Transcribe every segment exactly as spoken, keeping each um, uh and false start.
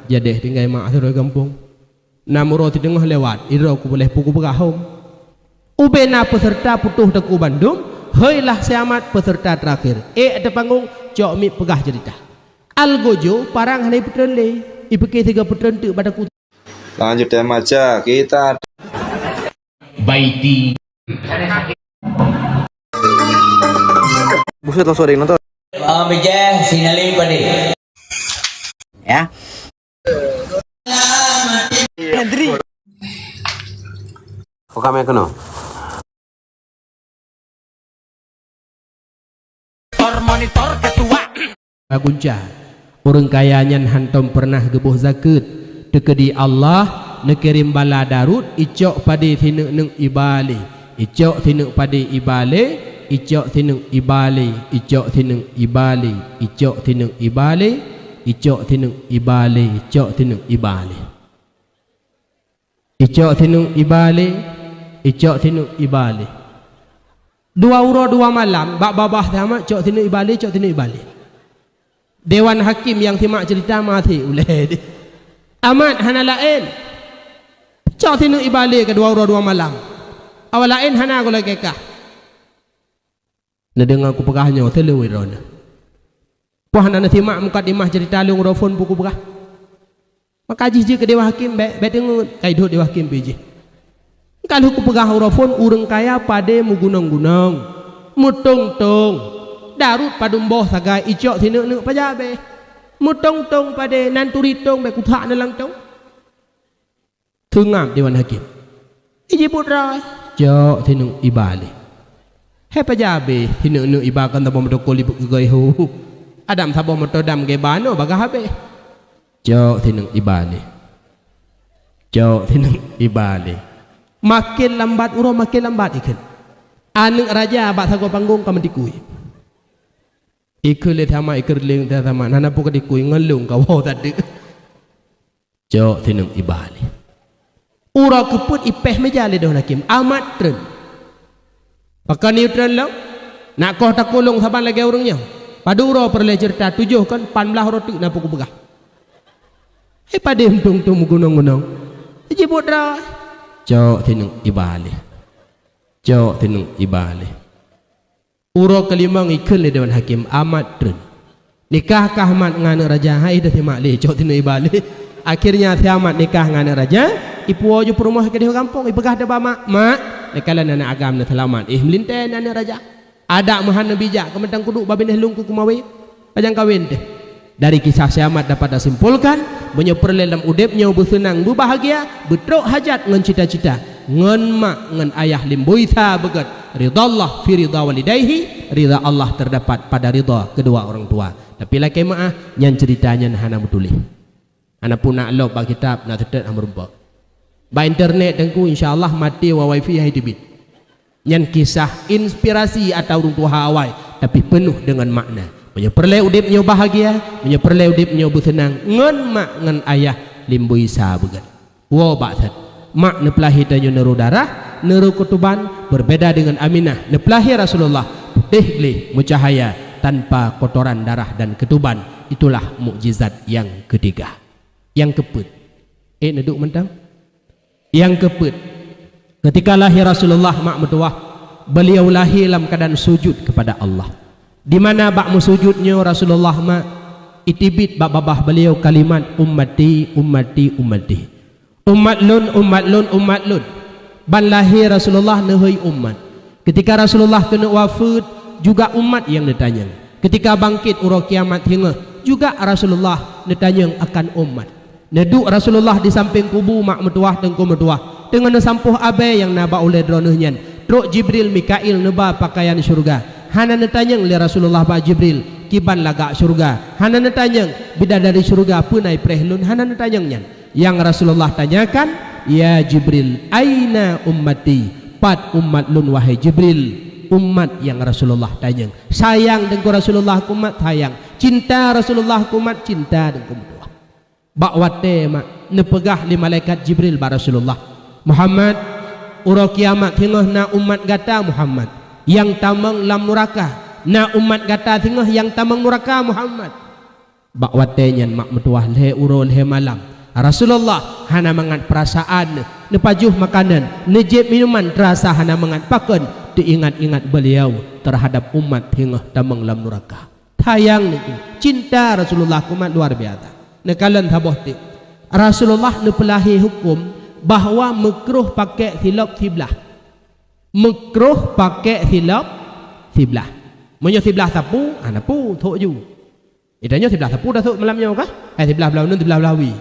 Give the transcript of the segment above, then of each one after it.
Jadeh tinggai mak sidroe gampông. Na meurôh sideungoh lewat, idroe kuboléh puku peugah hom. Ubena peuseurta putôh teungku bandum, heuilah siamat peuseurta teurakhir. Ék ateueh panggong, cok miet peugah ceurita. Algojo parang hana ipeutreun lé, ipike sigoe peutreun teuk bak takue. Lanjut tema ca kita. Baiti. Buset, langsung ada yang nonton. Oh, bijéh, sinali padi. Ya. Negeri. Kok kami kena? Monitor ketua. Bagunca. Ureuëng kaya nyan hántom peureunah geuboh zakeuet. Teukeudi Allah neukirém bala daruet, icok padé sineuk-neuk iba lé. Icok sineuk padé iba lé, icok sineuk iba lé, icok sineuk iba lé, icok sineuk iba lé, icok sineuk iba lé, icok sineuk iba lé. Icok sineuk iba lé, icok sineuk iba lé. Dua uroe dua malam, bak babah sama, cok sineuk iba lé, cok sineuk iba lé. Dewan hakim nyang simak ceurita maté ulée. Amat hana laén. Cok sineuk iba lé keu dua uroe dua malam. Awak laén hana gulakée kah. Neudeungoe kupeugah nyoe, seuleuwi droeneuh. Poh hana neusimak mukadimah ceurita lôn uroe phon peue kupeugah. Maka jih jeuet keu dewan hakim, bék, bék teungeut, ka idhôt dewan hakim pih jih. Ka lheueh kupeugah uroe phon, ureuëng kaya padé meugunong-gunong, meutong-tong, daruet padum boh sagai, icok sineuk-neuk paja abéh. Meutong-tong padé, nan turi tong bék kuthak neulang tong. Seungab dewan hakim. Iji putra, cok sineuk iba lé. Hai paja abéh, sineuk-neuk iba kon saboh moto koli beugoi hu. Adam saboh moto dam geuba noe bagah abéh. Cok sineuk iba lé. Cok sineuk iba lé. Maken lambat uroe, maken lambat ikheun. Aneuëk raja bak sagoe panggong ka meutikui. Ikheun lé sama, ikheun lé sama, hana peue ka tikui, ngon lôn ka woe sadeuk. Cok sineuk iba lé. Uroe keupeuet ipéh meja lé dewan hakim, amat treun. Pakon neutreun lom? Nak koh takulong saban lagée ureuëng nyoe. Padub uroe peureulée ceurita tujoh kon, pat blaih uroe teuk na peue kupeugah. Hai padé meutong-tong meugunong-gunong. Iji buet droe. Cok sineuk iba lé. Cok sineuk iba lé. Uroe keulimong ikheun lé dewan hakim, amat treun. Nikah kah mat ngon aneuëk raja? Hai, dah simak lé, cok sineuk iba lé. Akhirnya siamat nikah ngon aneuëk raja, ipuwoe ju peurumoh keudeh gampông, ipeugah teuh bak mak, "Mak, neukalon aneuëk agam neuseulamat, éh meulintée aneuëk raja." Adak meuhan neubijak, keumeutang kuduek babineh lôn keu kumawe. Pajang kawen teuh. Dari kisah siamat dapat tasimpulkan, meunyoe peureulée lam udeb nyoe beuseunang, beubahgia, beutrok hajat ngon cita-cita, ngon mak ngon ayah limbu isa beugét, ridha Allah fi ridha walidaihi, ridha Allah terdapat pada ridha kedua orang tua. Tapi lakée meuáh, nyan ceurita nyan hana meutuléh. Hana puna lom bak kitab, na teutet hana meurumpok. Bak internet teungku, insya Allah mati wa wifi hai teubiet. Nyan kisah inspirasi atra ureuëng tuha awai, tapi peunoh deungon makna. Meunyoe peureulée udeb nyoe bahgia, meunyoe peureulée udeb nyoe beuseunang, ngon mak ngon ayah limbu isa beugét. Woe bak that. Mak neupeulahé tanyoe neurôh darah, neurôh keutuban, berbeda dengan Aminah. Neupeulahé Rasulullah, putéh gleh, meucahaya, tanpa kotoran darah dan keutuban. Itulah mukjizat yang ketiga. Nyang keupeuet. Eh, neuduek mantong. Nyang keupeuet, ketika lahé Rasulullah mak meutuwah, beliau lahé lam keuadaan sujud kepada Allah. Di mana bak meusujud nyoe Rasulullah mak, iteubiet bak babah beliau kalimat, "Ummati, ummati, ummati." Umat lôn, umat lôn, umat lôn. Ban lahé Rasulullah neuhôi umat. Ketika Rasulullah keuneuk wafeuet, juga umat nyang neutanyong. Ketika bangkét uroe kiamat singoh, juga Rasulullah neutanyong akan umat. Neuduek Rasulullah di sampéng kubu mak meutuwah teungku meutuwah, teungoh neusampôh abée nyang na bak ulée droeneuh nyan. Trok Jibril, Mikail neuba peukayan syeuruga. Hana neutanyong lé Rasulullah bak Jibril, "Kiban lagak syeuruga?" Hana neutanyong, "Bidadari syeuruga peue na ipreh lôn?" Hana neutanyong nyan. Nyang Rasulullah tanyakan, "Ya Jibril, aina ummati?" Pat umat lôn, wahai Jibril? Umat nyang Rasulullah tanyong. Sayang teungku Rasulullah keu umat, sayang. Cinta Rasulullah keu umat, cinta teungku meutuwah. Bak watée mak neupeugah lé malaikat Jibril bak Rasulullah, "Muhammad, uroe kiamat singoh na umat gata Muhammad nyang tamong lam nuraka, na umat gata singoh nyang tamong nuraka Muhammad." Bak watée nyan mak meutuwah lhée uroe lhée malam, Rasulullah hana mangat peurasaan, neupajoh makanan, neujieb minuman, teurasa hana mangat pakon, teuingat-ingat beuliau teuhadab umat singoh tamong lam nuraka. Sayang nyoe, cinta Rasulullah keu umat luar biasa. Neukalon saboh teuk, Rasulullah neupeulahé huköm bahwa meukruh pakék silop siblah. Meukruh pakék silop siblah. Meunyoe siblah sapu, hana peue, thok ju. Tanyoe siblah sapu tathok malam nyoe kah? Eh, siblah blah uneun, siblah blah wie.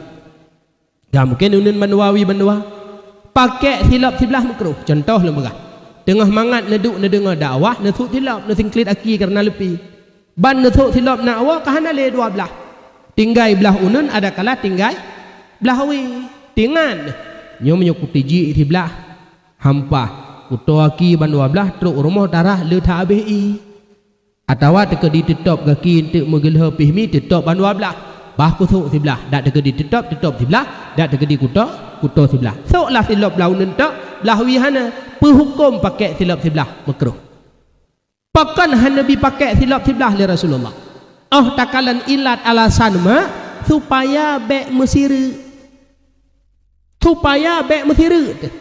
Ka mungken uneun bandua wie bandua. Pakék silop siblah meukruh. Cuntoh lôn peugah. Teungoh mangat neuduek neudeungoe dakwah, neusut silop, neusingklit aki kareuna leupie. Ban neusut silop nak woe ka hana lé dua blah. Tinggai blah uneun, adakala tinggai blah wie. Tingat, nyoe meunyoe kutijik siblah, hampah, kutoe aki bandua blah, trok rumoh tarah le that abéh ié. Atawa teukeudi teutôb gaki eunteuk meugeulhô pih mi teutôb bandua blah. Bah kusok siblah, dak teukeudi teutôb, teutôb siblah, dak teukeudi kutoe, kutoe siblah. Soklah silop blah uneun tok, blah wie hana. Peuhuköm pakék silop siblah meukruh. Pakon hana neubi pakék silop siblah lé Rasulullah? Oh takalon ilat alasan mak, supaya bék meusireuk. Supaya bék meusireuk teuh.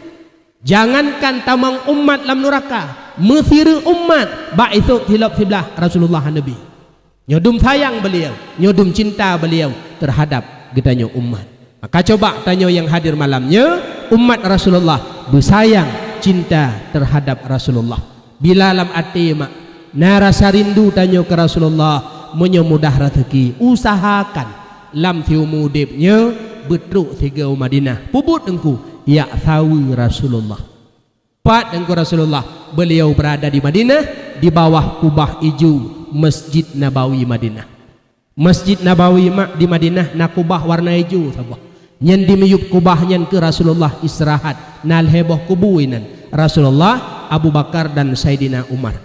Jangankan tamong umat lam nuraka, meusireuk umat bak isop silop siblah Rasulullah hana neubi. Nyoe dum sayang beuliau, nyoe dum cinta beuliau teuhadab geutanyoe umat. Maka coba tanyoe nyang hadir malam nyoe, umat Rasulullah, beusayang cinta teuhadab Rasulullah. Bila lam até mak na rasa rindu tanyoe keu Rasulullah, meunyoe mudah raseuki, usahakan lam siumu udeb nyoe beutrok sigoe u Madinah. Peubuet Teungku, jak saweue Rasulullah. Pat Teungku Rasulullah? Beuliau beurada di Madinah, di bawah kubah ijo Masjid Nabawi Madinah. Masjid Nabawi mak di Madinah na kubah warna ijo saboh. Nyan di miyueb kubah nyan keuh Rasulullah istirahat, na lhée boh kubu inan, Rasulullah, Abu Bakar dan Saidina Umar.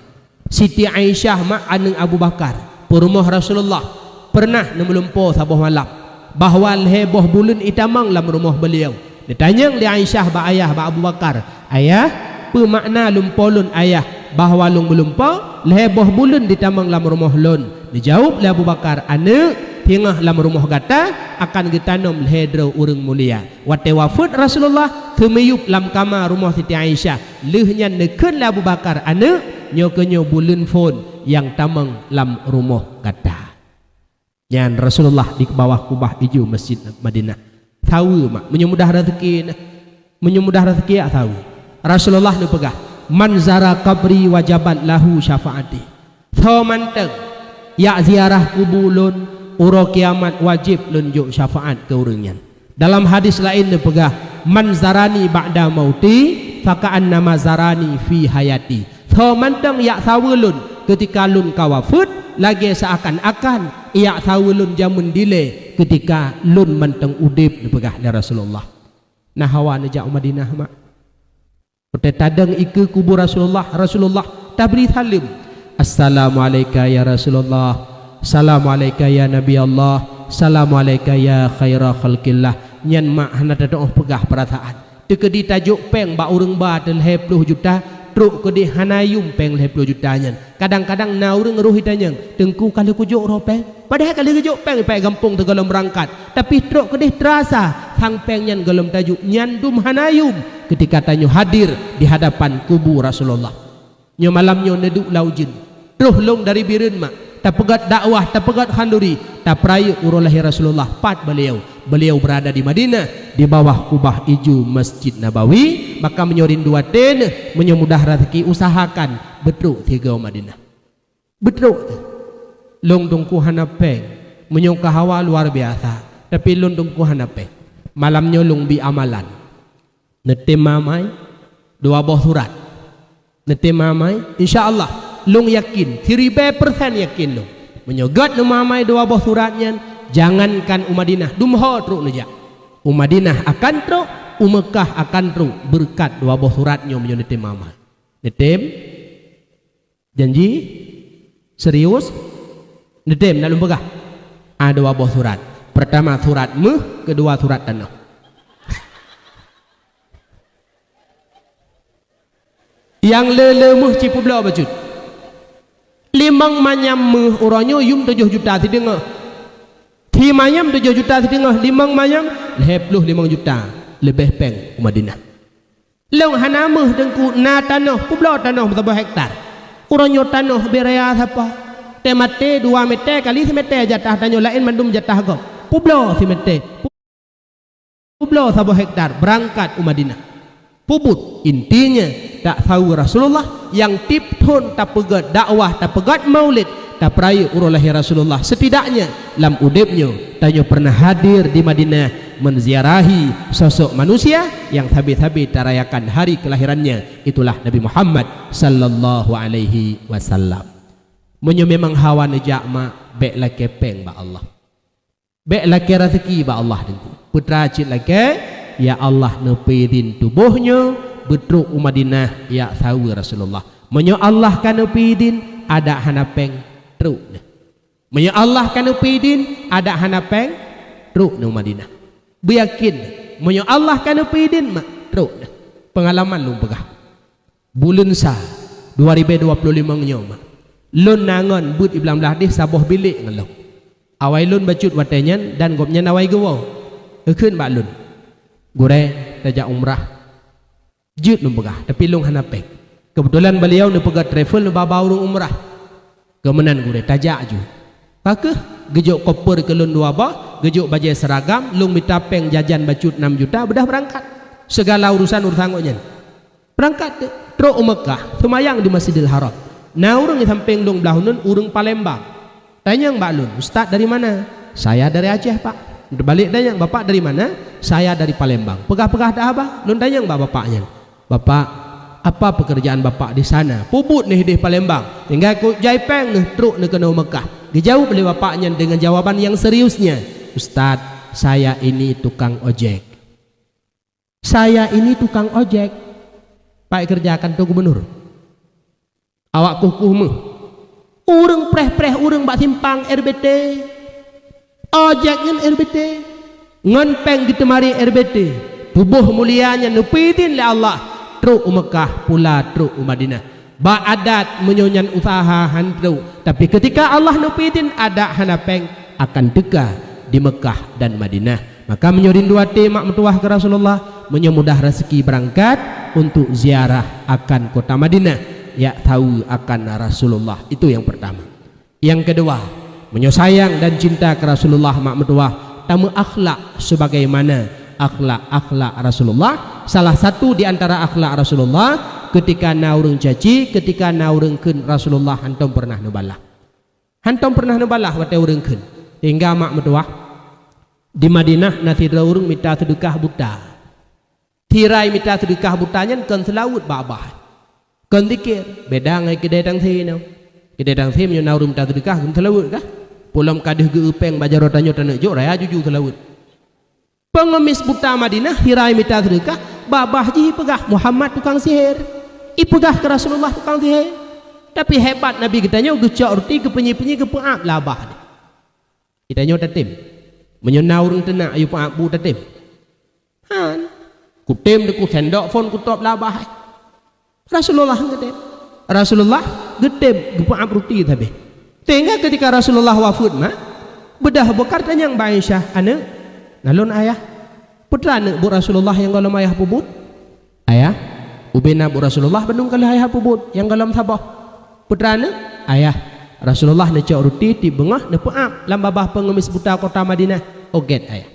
Siti Aisyah mak aneuëk Abu Bakar, peurumoh Rasulullah, peureunah neumeulumpoe saboh malam bahwa lhée boh buleuen itamong lam rumoh beuliau. Neutanyong lé Aisyah bak ayah, bak Abu Bakar, "Ayah, peue makna lumpoe lôn ayah bahwa lôn meulumpoe lhée boh buleuen ditamong lam rumoh lôn?" Neujaweueb lé Abu Bakar, "Aneuëk, singoh lam rumoh gata akan geutanom lhée droe ureuëng mulia." Watée wafeuet Rasulullah, teumiyueb lam kama rumoh Siti Aisyah. Lheueh nyan neukheun lé Abu Bakar, "Aneuëk, nyoe keuh nyoe buleuen phon nyang tamong lam rumoh gata." Nyan Rasulullah di bawah kubah ijo Masjid Madinah. Saweue mak, meunyoe mudah raseuki na. Meunyoe mudah raseuki jak saweue. Rasulullah neupeugah, "Man zara qabri wajabat lahu syafaati." Soe mantong jak ziarah kubu lôn, uroe kiamat wajéb lôn jok syafaat keu ureuëng nyan. Dalam hadis laén neupeugah, "Man zarani ba'da mauti, faka'annama zarani fi hayati." Soe mantong jak saweue lôn keutika lôn ka wafeuet, lagée seuakan-akan jak saweue lôn jameun dilée keutika lôn mantong udeb, neupeugah lé Rasulullah. Na hawa neujak u Madinah mak. Watée tadong ikeue kubu Rasulullah, Rasulullah tabri saleuem, "Assalamu'alaika ya Rasulullah, salamu'alaika ya Nabi Allah, salamu'alaika ya khaira khalqillah." Nyan mak hana tatu'oh peugah peurasaan. Teukeudi tajok péng bak ureuëng ba teulhée ploh juta, trok keudeh hana yuem péng lhée ploh juta nyan. Kadang-kadang na ureuëng roh itanyong, "Teungku, ka lheueh kujok roh péng?" Padahai ka lheueh geujok péng, ipai gampông teuh gohlom beurangkat. Tapi trok keudeh teurasa sang péng nyan gohlom tajok, nyan dum hana yuem keutika tanyoe hadir di hadapan kubu Rasulullah. Nyoe malam nyoe neuduek lam ujeuen. Troh lôn dari Bireuen mak, tapeugét dakwah, tapeugét khanduri, tapeurayeuk uroe lahé Rasulullah. Pat beuliau? Beuliau beurada di Madinah, di bawah kubah ijo Masjid Nabawi. Maka meunyoe rindu até neuh, meunyoe mudah raseuki, usahakan beutrok sigoe Madinah. Beutrok teuh. Lôn teungku hana péng. Meunyoe ka hawa luar biasa, tapi lôn teungku hana péng. Malam nyoe lôn bi amalan. Neutem mamai dua boh surat. Neutem mamai, insya Allah, lôn yakin, siribée persen yakin lôn. Meunyoe gét neumamai dua boh surat nyan, jangankan u Madinah, dum ho trok neujak. U Madinah akan trok, u Meukah akan trok, beureukat dua boh surat nyoe meunyoe neutem mamai. Neutem? Janji? Serius? Neutem, nak lôn peugah? Ada dua boh surat. Pertama surat méuh, kedua surat tanoh. Nyang le-le méuh cit peubloe bacut. Limong manyam méuh uroe nyoe yuem tujoh juta sideungoe. Limanyam tujoh juta siteungoh, limong manyam lhèe ploh limong juta leubeh péng u Madinah. Lôn hana meuh Teungku, na tanoh, peubloe tanoh saboh hektar. Uroe nyoe tanoh bèk raya sapa. Teumaté dua mètè kali simètè jatah tanyoe, laén mandum jatah gob. Peubloe simètè. Peubloe saboh hektar, beurangkat u Madinah. Peubuet, intinya, tasaweue Rasulullah nyang tiep thon tapeugèt dakwah, tapeugèt maulid, tapeurayeuk uroe lahé Rasulullah. Setidaknya, lam udeb nyoe, tanyoe pernah hadir di Madinah menziarahi sosok manusia nyang sabe-sabe tarayakan hari kelahirannya, itulah Nabi Muhammad sallallahu alaihi wasallam. Meunyoe memang hawa neujak, mak, bèk lakèe péng bak Allah. Bèk lakèe raseuki bak Allah Teungku. Peue teuma cit lakèe, ya Allah neupeuidin tuboh nyoe beutrok u Madinah jak saweue Rasulullah. Meunyoe Allah ka neupeuidin, adak hana péng, trok neuh. Meunyoe Allah ka neupeuidin, adak hana péng, trok neuh u Madinah. Beuyakin, meunyoe Allah ka neupeuidin, mak, trok neuh. Peungalaman lôn peugah. Buleuen sa dua ribèe dua ploh limong nyoe, mak, lôn na ngon beuet i blang blaih deh saboh bilék ngon lôn. Awai lôn bacut watèe nyan dan gobnyan awai geuwoe. Geukheun bak lôn, "Gurèe, tajak umrah." Jeuet lôn peugah, tapi lôn hana péng. Keubeutulan beliau neupeugah travel neuba-ba ureueng umrah. Keu meunan gurèe, tajak ju. Pakeuh, geujok koper keu lôn dua boh, geujok bajèe seuragam, lôn mita péng jajan bacut nam juta, beudah beurangkat. Seugala urusan, urusan gobnyan. Beurangkat teuk, trok u Meukah, seumayang di Masjidil Haram. Na ureueng di sampéng lôn blah uneuen, ureueng Palembang. Tanyong bak lôn, "Ustaz dari mana?" "Saya dari Aceh, Pak." Balik tanyong, "Bapak dari mana?" "Saya dari Palembang." Peugah-peugah that haba, lôn tanyong bak bapak nyan, "Bapak, apa pekerjaan Bapak di sana?" "Peubuet neuh ideh Palembang, tinggai keu jai péng neuh trok neuh keunoe Meukah." Geujaweueb lé bapak nyan deungon jawaban nyang seriusnya, "Ustaz, saya ini tukang ojek." "Saya ini tukang ojek." Pat keureuja, kanto gubunur? Awak kueh-kueh meuh. Ureueng preh-preh ureueng bak simpang R B T. Ojek nyan R B T. Ngon péng geuteumari R B T. Tuboh mulia nyan neupeuidin lé Allah trok u Meukah, pula trok u Madinah. Bak adat, meunyoe nyan useuha han trok, tapi keutika Allah neupeuidin, adak hana péng, akan teuka di Meukah dan Madinah. Maka meunyoe rindu até mak meutuwah keu Rasulullah, meunyoe mudah raseuki beurangkat untuk ziarah akan kota Madinah, jak saweue akan Rasulullah. Itu nyang peurtama. Nyang keudua, meunyoe sayang dan cinta keu Rasulullah mak meutuwah, tameuakhlak sebagaimana akhlak-akhlak Rasulullah. Salah satu di antara akhlak Rasulullah, keutika na ureueng caci, keutika na ureueng kheun, Rasulullah hantom peureunah neubalah. Hantom peureunah neubalah watée ureueng kheun. Sehingga mak meutuwah, di Madinah na sidroe ureueng mita seudeukah buta. Sirai mita seudeukah buta nyan kon seulaweuet bak babah. Kon zikir, beda ngon keudè tangse nyoe. Keudè tangse meunyoe na ureueng mita seudeukah, kon seulaweuet kah? Pulom ka deuh geu-eu péng bak jaroe tanyoe taneuk jok, raya juju seulaweuet. Peungeumis buta Madinah sirai mita seudeukah, babah jih ipeugah Muhammad tukang sihir. Ipeugah keu Rasulullah tukang sihir. Tapi hebat Nabi geutanyoe, geucok ruti, geupeunyie-peunyie, geupeuab lé babah. Geutanyoe tatem. Meunyoe na ureueng teunak, yue peuab bu tatem? Han. Kutem deuh, kusendok phon, kutôb lé babah. Rasulullah geutem. Rasulullah geutem, geupeuab ruti sabe. Sehingga keutika Rasulullah wafeuet mak, beudôh Abu Bakar tanyong bak Aisyah, "Aneuk, na lôn ayah." "Peue teuma aneuk?" "Buet Rasulullah nyang gohlom ayah peubuet." "Ayah, ubena buet Rasulullah bandum ka lheueh ayah peubuet nyang gohlom saboh." "Peue teuma aneuk?" "Ayah, Rasulullah neucok ruti tiep beungoh neupeuab lam babah peungeumis buta kota Madinah." "Oh gét, ayah."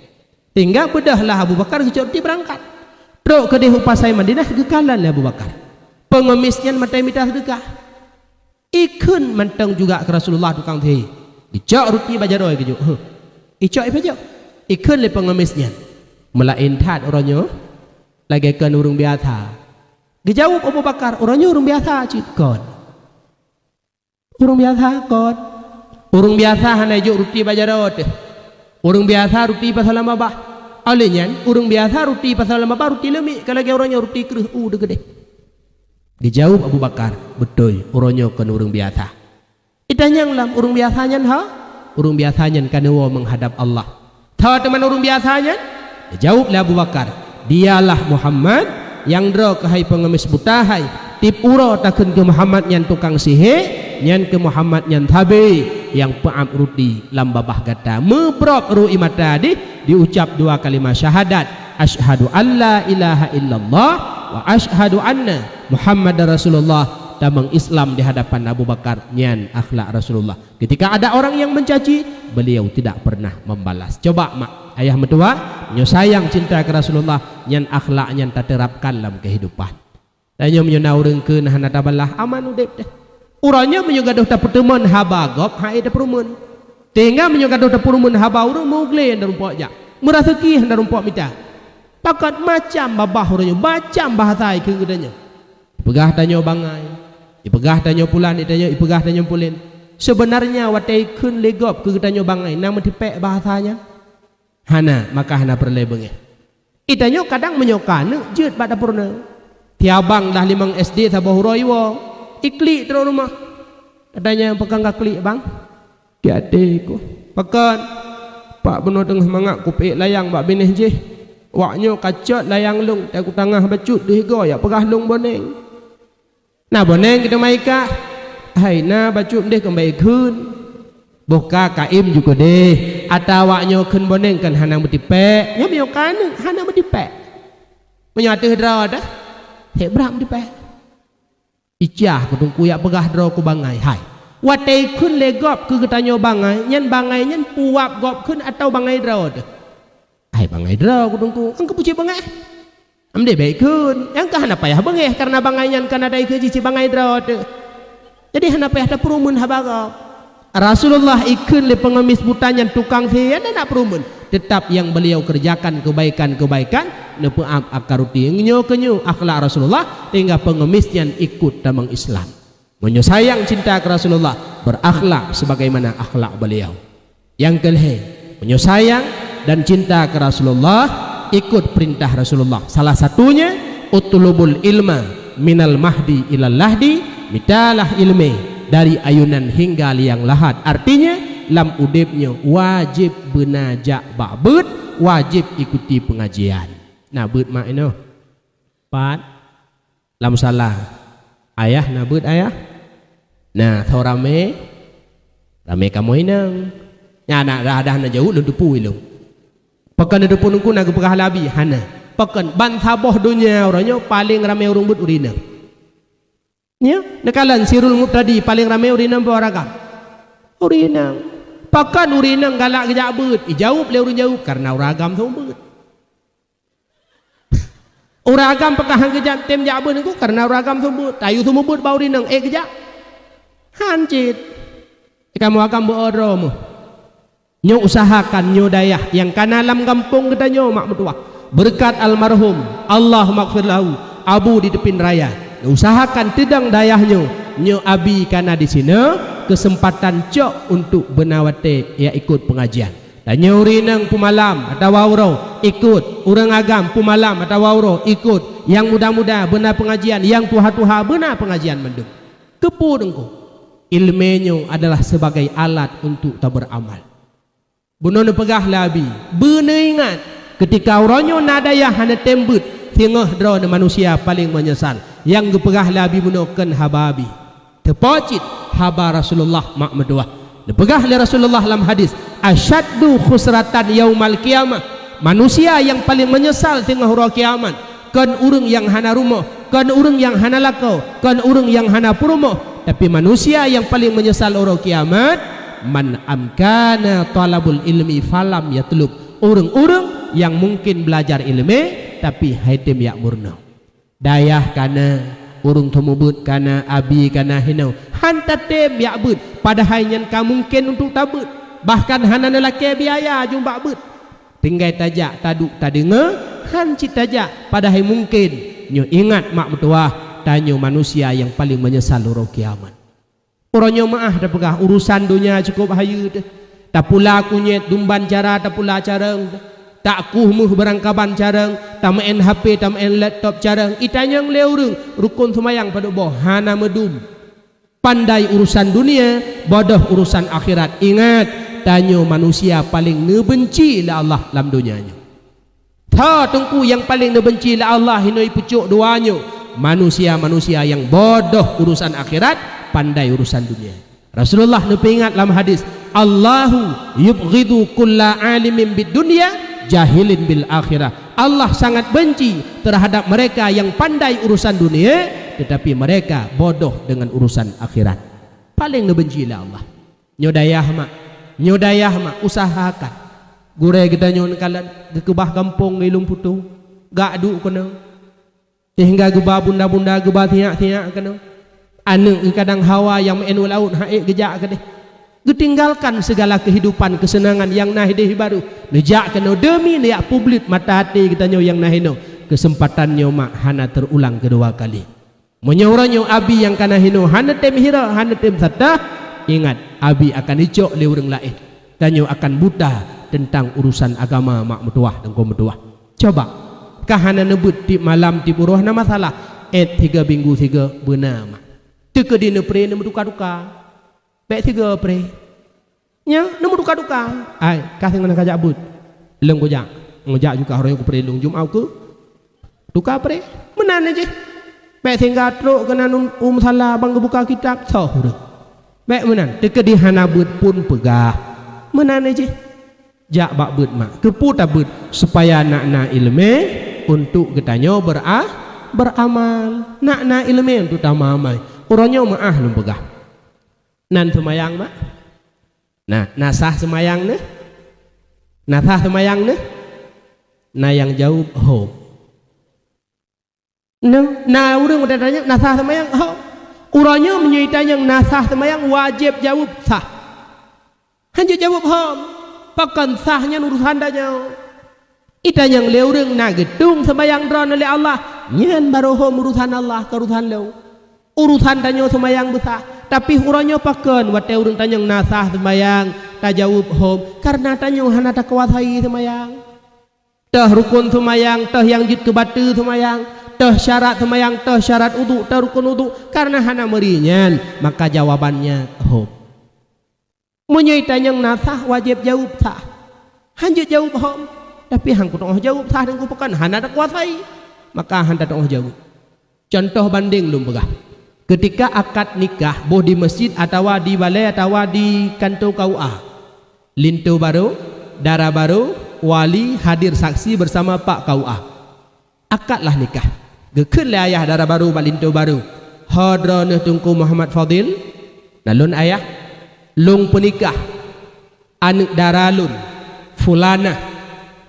Sehingga beudôh lah Abu Bakar geucok ruti beurangkat. Trok keudeh u pasai Madinah, geukalon lé Abu Bakar. Peungeumis nyan maté mita seudeukah. Ikheun mantong juga keu Rasulullah tukang sihé. Geucok ruti bak jaroe geujok. Huh. Icok ipajoh? Ikheun lé peungeumis nyan. Meulaén that uroe nyoe, lagée kon ureueng biasa. Geujaweueb Abu Bakar, "Uroe nyoe ureueng biasa cit kon." Ureueng biasa kon. Ureueng biasa hana jok ruti bak jaroe teuh. Ureueng biasa ruti pasoe lam babah. Óh lheueh nyan, ureueng biasa ruti pasoe lam babah, ruti leumiek, ka lagée uroe nyoe ruti kreueh u deuh keudeh. Geujaweueb Abu Bakar, "Beutôi, uroe nyoe kon ureueng biasa." Itanyong lom, "Ureueng biasa nyan ho?" "Ureueng biasa nyan ka neuwoe meuhadab Allah." "Soe teuma ureueng biasa nyan?" Geujaweueb lé Abu Bakar, "Dialah Muhammad nyang droe keuhai peungeumis buta hai. Tiep uroe takheun keu Muhammad nyan tukang sihé, Nyan keu Muhammad nyan sabe nyang peuab ruti lam babah gata. Meubrok ru'i mata dih, diucap dua kalimah syahadat, "Asyhadu an la ilaha illallah wa asyhadu anna Muhammadar Rasulullah." Tamong Islam di hadapan Abu Bakar, nyan akhlak Rasulullah. Ketika ada orang yang mencaci, beliau tidak pernah membalas. Coba mak, ayah meutuwah, nyoe sayang cinta keu Rasulullah, nyan akhlak nyan taterapkan lam kehidupan. Tanyoe meunyoe na ureuëng kheun hana tabalah, aman udeb teuh. Uroe nyoe meunyoe gadôh tapeuteumon haba gob, hai tapeurumeun. Sehingga meunyoe gadôh tapeurumeun haba ureuëng, meugle hana rumpok jak, meuraseuki hana rumpok mita. Pakon macam babah uroe nyoe, macam bahasa ikheun geutanyoe. Ipeugah tanyoe bangai, ipeugah tanyoe pulan, itanyoe ipeugah tanyoe pulen. Seubeunarnya watée ikheun lé gob keu geutanyoe bangai, na meutipék bahasa nyan? Hana, maka hana peureulée beungéh. Itanyoe kadang meunyoe ka aneuk jeuet bak dapur na. Tiabang dah limong S D saboh uroe iwoe, iklik trok rumoh. Katanya, "Pakon ka klik, Bang?" "Kiaté ku." "Pakon?" "Pak bunoe teungoh mangat kupeuék layang bak binéh jih. Wak nyoe kacot layang lông, teuku tangah bacut deuh igoe, yak peugah lông boneng." Na boneng keu teuma ikah? Hai na bacut deh keumbang ikheun. Boh ka kaim ju keudeh, ata awak nyoe kheun boneng kan hana meutipék, nyoe meunyoe ka aneuk hana meutipék. Meunyoe ateueh droe dah, hek brat meutipék. Icah keu teungku yak peugah droe keu bangai, hai. Watée ikheun lé gob keu geutanyoe bangai, nyan bangai nyan puwab gob kheun atawa bangai droe teuh? Hai bangai droe keu teungku, engkau pucit bangai. Amdeh baik kheun, nyang ka hana payah beungéh karena bangai nyan kan ada ikheun jih sibangai droe teuh. Jadi hana payah tapeurumeun haba gob. Rasulullah ikheun lé pengemis buta nyan tukang sihir, hana peurumeun. Tetap yang beliau kerjakan kebaikan-kebaikan, neupeuab aka ruti. Nyoe keunyoe akhlak Rasulullah, sehingga pengemis nyan ikut tamong Islam. Meunyoe sayang cinta keu Rasulullah, berakhlak sebagaimana akhlak beliau. Nyang keulhée, meunyoe sayang dan cinta keu Rasulullah, ikut perintah Rasulullah. Salah satunya, "Utlubul ilma minal mahdi ilal lahdi," mitalah ilmé dari ayunan hingga liang lahat. Artinya, lam udeb nyoe wajéb beuna jak bak beuet, wajéb ikuti pengajian. Na beuet mak inoe? Pat? Lam salah. Ayah na beuet ayah? Na tho ramé? Ramé kamoe inong. Nyan na dah, dah na jaweueb lôn teupeu ilong. Pakon na teupeu nungku na geupeugah labi? Hana. Pakon ban saboh donya uroe nyoe paleng ramé ureuëng beuet ureuëng inong. Nya, neukalon Sirul Mubtadi paleng ramé ureuëng inong peue ureuëng agam? Ureuëng inong. Pakon ureuëng inong galak geujak beuet? Ijaweueb lé ureuëng jaweueb, kareuna ureuëng agam seumeubeuet. Ureuëng agam peugah han geujak tem jak beuet nungku kareuna ureuëng agam seumeubeuet. Tayue seumeubeuet bak ureuëng inong ék geujak? Han cit. Kamoe agam beu-o droe meuh. Nyoe usahakan nyoe dayah nyang kana lam gampông geutanyoe mak meutuwah. Beureukat almarhum, Allahumma ghfir lahu, Abu di Teupin Raya. Usahakan teudong dayah nyoe, nyoe abi kana di sinoe, keuseumpatan cok untuk beuna watée ya ikot peungajian. Tanyoe ureuëng inong peumalam atawa uroe ikot, ureuëng agam peumalam atawa uroe ikot, nyang muda-muda beuna peungajian, nyang tuha-tuha beuna peungajian mandum. Keupeue teungku? Iéleumé nyoe adalah sibagai alat untuk tabeuramal. Bunoe neupeugah lé Abi, beuneuingat, keutika uroe nyoe na dayah hana tem beuet, singoh droeneuh manusia paleng meunyeusal. Nyang geupeugah lé Abi bunoe kon haba Abi. Teupeue cit haba Rasulullah mak meutuwah. Neupeugah lé Rasulullah lam hadis, "Asyaddu khusratan yaumal qiyamah." Manusia nyang paleng meunyeusal teungoh uroe kiamat, kon ureuëng nyang hana rumoh, kon ureuëng nyang hana lakoe, kon ureuëng nyang hana peurumoh, tapi manusia nyang paleng meunyeusal uroe kiamat, "Man amkana thalabul ilmi falam yatlub." Ureuëng-ureuëng nyang mungken beulajar iéleumé, tapi han tem jak meurunoe. Dayah kana, ureuëng seumeubeuet kana, abi kana hinoe, han tatem jak beuet, padahai nyan ka mungken untuk tabeuet, bahkan hana neulakée biaya jeuet bak beuet. Tinggai tajak taduek tadeungoe, han cit tajak, padahai mungken. Nyoe ingat mak meutuwah, tanyoe manusia nyang paleng meunyeusal uroe kiamat. Uroe nyoe meuáh tapeugah urusan donya cukôp hayeue teuh. Tapula kunyét dumban cara tapula carông teuh. Takueh meuh beurangkaban carông, tameu'en H P, tameu'en laptop carông, itanyong lé ureuëng, rukon seumayang padub boh hana meudum. Pandai urusan dunia, bodoh urusan akhirat. Ingat, tanyoe manusia paleng neubeunci lé Allah lam donya nyoe. Tho teungku nyang paleng neubeunci lé Allah hinoe ipeucok dua nyoe, manusia-manusia nyang bodoh urusan akhirat pandai urusan dunia. Rasulullah neupeuingat lam hadis, "Allahu yubghidu kulla alimin bid dunya jahilin bil akhirah." Allah sangat benci terhadap mereka yang pandai urusan dunia, tetapi mereka bodoh dengan urusan akhirat. Paléng neubenci lé Allah. Nyoe dayah mak, nyoe dayah mak, usahakan. Gurée geutanyoe neukalon geukeubah gampông ngon ilong putôh, gak duek keunoe. Sehingga geuba bunda-bunda, geuba siyak-siyak keunoe. Aneuëk geuh kadang hawa nyang meu'en u laôt han ék geujak keudeh. Geutinggalkan segala kehidupan keuseunangan nyang na idéh baroe, neujak keunoe demi neujak publik mata até geutanyoe nyang na inoe. Keuseumpatan nyoe mak hana teurulang keudua kali. Meunyoe uroe nyoe Abi nyang ka na hinoe hana tem hirok, hana tem sadah, ingat, Abi akan icok lé ureuëng laén. Tanyoe akan buta teuntang urusan agama mak meutuwah dan kon meutuwah. Coba, ka hana neubeuet tieb malam tieb uroe hana masalah, ék sigoe minggu sigoe beuna mak. Teuh keudeh neupré neumeutuka-tuka. Bék sigoe pré. Nyan neumeutuka-tuka. Ai, ka singoh ka jak beuet. Lôn kujak. Ngon jak juga uroe nyoe kupré lôn Jumat keu tuka pré. Meunan jih. Bék sehingga trok keunan u musala ban geubuka kitab, soh ureuëng. Bék meunan, teuh keudeh hana beuet pun peugah. Meunan jih. Jak bak beuet mak. Keupeue tabeuet? Supaya nak na iéleumé untuk geutanyoe bera-, beramal. Nak na iéleumé untuk tameuamai. Uroe nyoe meuáh lôn peugah. Nan seumayang mak? Na, na sah seumayang neuh? Na sah seumayang neuh? Na nyang jaweueb hom. Neuh, na ureuëng watée tanyong na sah seumayang hom. Uroe nyoe meunyoe itanyong na sah seumayang, wajéb jaweueb sah. Hanjeuet jaweueb hom. Pakon sah nyan urusan tanyoe. Itanyong lé ureuëng na geutueng seumayang droeneuh lé Allah, nyan barô hom urusan Allah, kon urusan lôn. Urusan tanyoe seumayang beusah, tapi uroe nyoe pakon watée ureuëng tanyong na sah seumayang, tajaweueb hom, kareuna tanyoe hana takuasai seumayang. Toh rukon seumayang, toh nyang jeuet keu bateue seumayang, toh syarat seumayang, toh syarat uduk, toh rukon uduk, kareuna hana meuri nyan, maka jawabannya hom. Meunyoe itanyong na sah, wajéb jaweueb sah. Hanjeuet jaweueb hom, tapi han kuteungoh jaweueb sah dan kupakon hana takuasai, maka han tateungoh jaweueb. Contoh bandeng lôn peugah. Keutika akad nikah boh di meuseujid atawa di balée atawa di kantô K U A. Linto barô, dara barô, wali, hadir saksi bersama pak K U A. Akadlah nikah. Geukheun lé ayah dara barô bak linto barô, "Ho droeneuh Teungku Muhammad Fadil, na lôn ayah, lôn peunikah aneuëk dara lôn, Fulanah,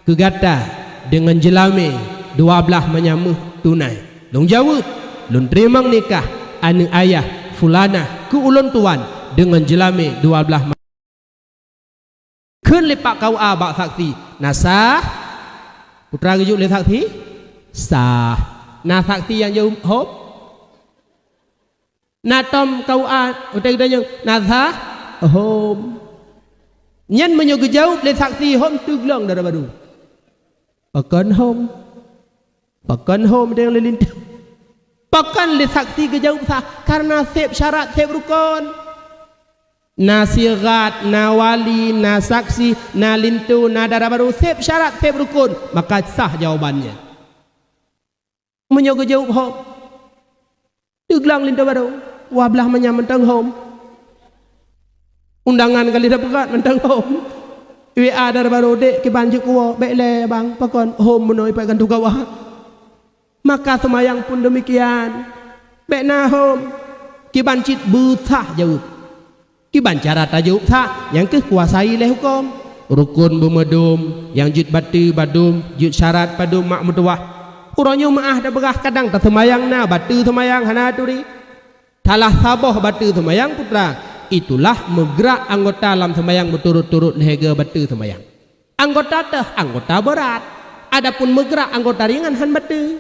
keu gata deungon jeulamé dua blaih manyam méuh tunai." Lôn jaweueb, "Lôn teurimong nikah aneuëk ayah Fulanah keu ulôn tuan deungon jeulamé dua blaih ma-" Kheun lé pak K U A bak saksi, "Na sah?" Putra geujaweueb lé saksi, "Sah." Na saksi nyang jaweueb hom? Na tom K U A watée geutanyong, "Na sah?" Hom. Nyan meunyoe geujaweueb lé saksi hom, teuglong dara barô. Pakon hom? Pakon hom deungon lilin? Pakon lé saksi geujaweueb sah? Kareuna seb syarat, seb rukon. Na sigat, na wali, na saksi, na linto, na dara barô, seb syarat, seb rukon, maka sah jawabannya. Meunyoe geujaweueb hom, teuglong linto barô, dua blaih manyam mantong hom. Undangan ka lheueh tapeugah mantong hom. W A dara barô, "Dek, kiban jeuet kuwoe." "Bék lé bang, pakon hom meunoe ipat gantoe gawat." Maka seumayang pun demikian. Bék na hom, kiban cit beusah jaweueb. Kiban cara tajaweueb sah, nyang kheueh kuasai lé huköm. Rukon beumeudum, nyang jeuet bateue badum, jeuet syarat padum mak meutuwah. Uroe nyoe meuáh tapeugah kadang taseumayang na bateue seumayang hana turi. Salah saboh bateue seumayang, putra, itulah meugrak anggota lam seumayang meuturot-turot lhée goe bateue seumayang. Anggota teuh anggota beurat, adapun meugrak anggota ringan han bateue.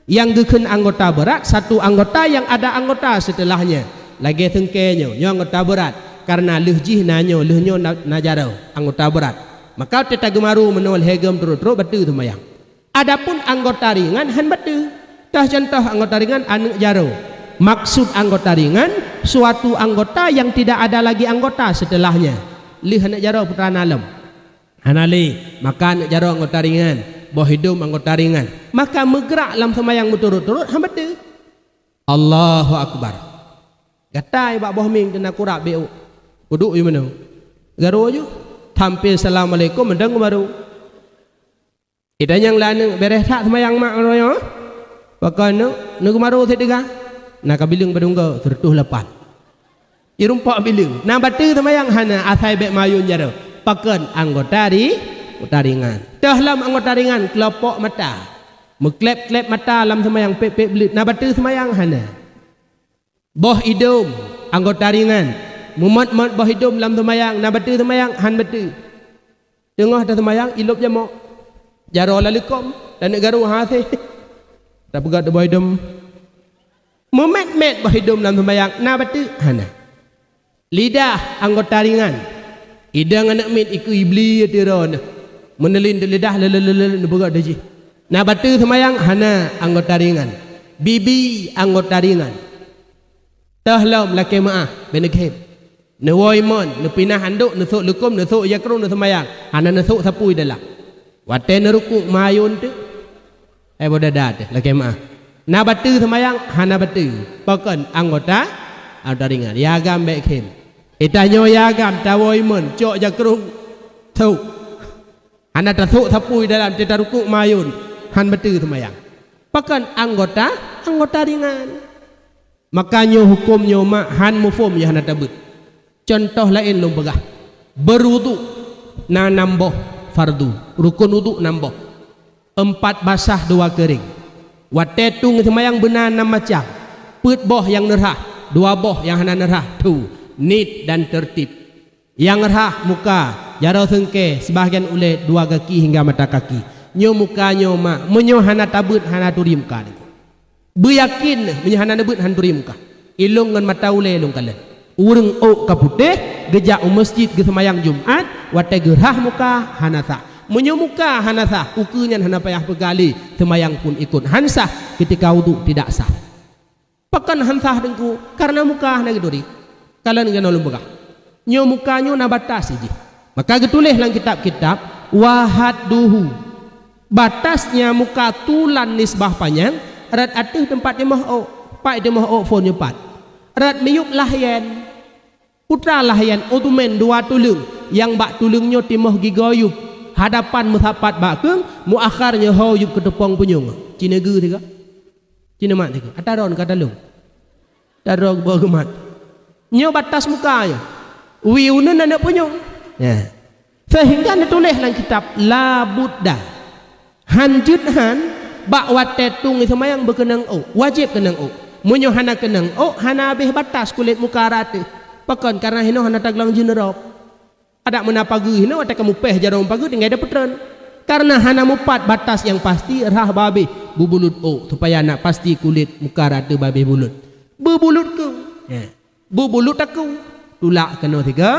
Nyang geukheun anggota beurat, satu anggota nyang ada anggota seuteulahnya, lagée seungkée nyoe, nyoe anggota beurat, kareuna lheueh jih na nyoe, lheueh nyoe na, na jaroe, anggota beurat. Maka watée tageumaru meunoe lhée goe meuturot-turot bateue seumayang. Adapun anggota ringan han bateue. Teuh contoh anggota ringan aneuëk jaroe. Maksud anggota ringan, suatu anggota yang tidak ada lagi anggota setelahnya. Lheueh aneuëk jaroe putra na lom. Hana lé, maka aneuëk jaroe anggota ringan, boh idum anggota ringan. Maka meugrak lam seumayang meuturot-turot han bateue. Allahu Akbar. Gatai bak boh mieng teuna kurab beu. Uduk yue meunoe. Garo ju. Tampé assalamualaikum mantong geumaru. Ita nyang la aneuk bereh that seumayang mak uroe nyoe. Pakon neuk, neuk geumaru sit teuga. Na ka bileueng padum go, seureutôh lapan. Irumpok bileueng. Na bateue seumayang hana, asai bék mayun jaroe. Pakon anggota ri-, anggota ringan. Toh lom anggota ringan, keulopok mata. Meukleb-kleb mata lam seumayang pek-pek bleuet. Na bateue seumayang hana. Boh idom, anggota ringan. Mumot-mot boh idom lam seumayang, na bateue seumayang, han bateue. Teungoh taseumayang, ilop jamok. Jaroe laleukom, dan neuk garo hase. Tapeugah teuh boh idom. Meumet-met boh idom lam seumayang, na bateue? Hana. Lidah anggota ringan. Idong aneuk miet ikeue ibli tiro neuh. Meuneulen teuh lidah lele-lele neupeugah teuh jih. Na bateue seumayang? Hana, anggota ringan. Bibi anggota ringan. Toh lom lakée meuáh, bék neukhém. Neuwoe imon, neupinah handok, neusok leukom, neusok jakrong, neuseumayang. Hana neusok sapui dalam. Watée neurukuk mayun teuk. Eh, boh dada teuh, lakée meuáh. Na bateue seumayang? Hana bateue. Pakon anggota, anggota ringan. Ya agam bék khém. Ita nyoe ya agam, tawoe imon, cok jakrong, sok. Hana tasok sapui dalam, teutarukuk mayun. Han bateue seumayang. Pakon anggota, anggota ringan. Maka nyoe huköm nyoe mak han muphom nyoe hana tabeuet. Cuntoh laén lôn peugah, beuruduk na nam boh fardu, rukon uduk nam boh, eumpat basah dua keuréng. Watée tueng seumayang beuna nam macam, peuet boh nyang neurhah, dua boh nyang hana neurhah, tu, niet dan teurtib. Nyang rhah muka, jaroe seungkée, sibagian ulée dua gaki hingga mata kaki. Nyoe muka nyoe mak, meunyoe hana tabeuet hana turi muka. Beuyakin meunyoe hana neubeuet han turi muka. Ilong ngon mata ulée lôn kalon. Ureuëng ôk ka putéh, geujak u meuseujid geuseumayang Jumat, watée geurhah muka hana sah. Meunyoe muka hana sah, ukeue nyan hana payah peugah lé, seumayang pun ikot han sah, keutika uduk tidak sah. Pakon han sah Teungku? Kareuna muka hana geuturi. Kalon keunoe lôn peugah. Nyoe muka nyoe na batas jih. Maka geutuléh lam kitab-kitab, "Wa hadduhu." Batasnya muka tulan nisbah panyang, rot ateueh teumpat timoh ôk. Pat timoh ôk phon nyoe pat. Rot miyueb lahien. Putra lahien, udhumain dua tuleueng, nyang bak tuleueng nyoe timoh gigoe yueb, hadapan meusapat bak keueng, muakhar nyoe ho yueb keuteupong punyueng. Ci neugeue sigoe. Ci neumat sigoe. Ata droen ka taleueng. Ata droe geuboh geumat. Nyoe batas muka nyoe. Wie uneuen aneuk punyueng. Ya. Seuhingga neutuléh lam kitab, la budda. Han jeuet han, bak watée tueng seumayang beukeunong ôk, wajéb keunong ôk. Meunyoe hana keunong ôk, hana habéh batas kulét muka rot ateueh. Pakon? Kareuna hinoe hana taglong jeuneurop. Adak meunan pageue hinoe watée ka mupéh jaroe pageue tinggai dapeutrön. Kareuna hana mupat batas nyang pasti, rhah babeh bubulot ôk, supaya na pasti kulét muka rot ateueh babeh bulot. Bubulot keuh. Ya. Bubulot takue, tulak keunoe sigoe,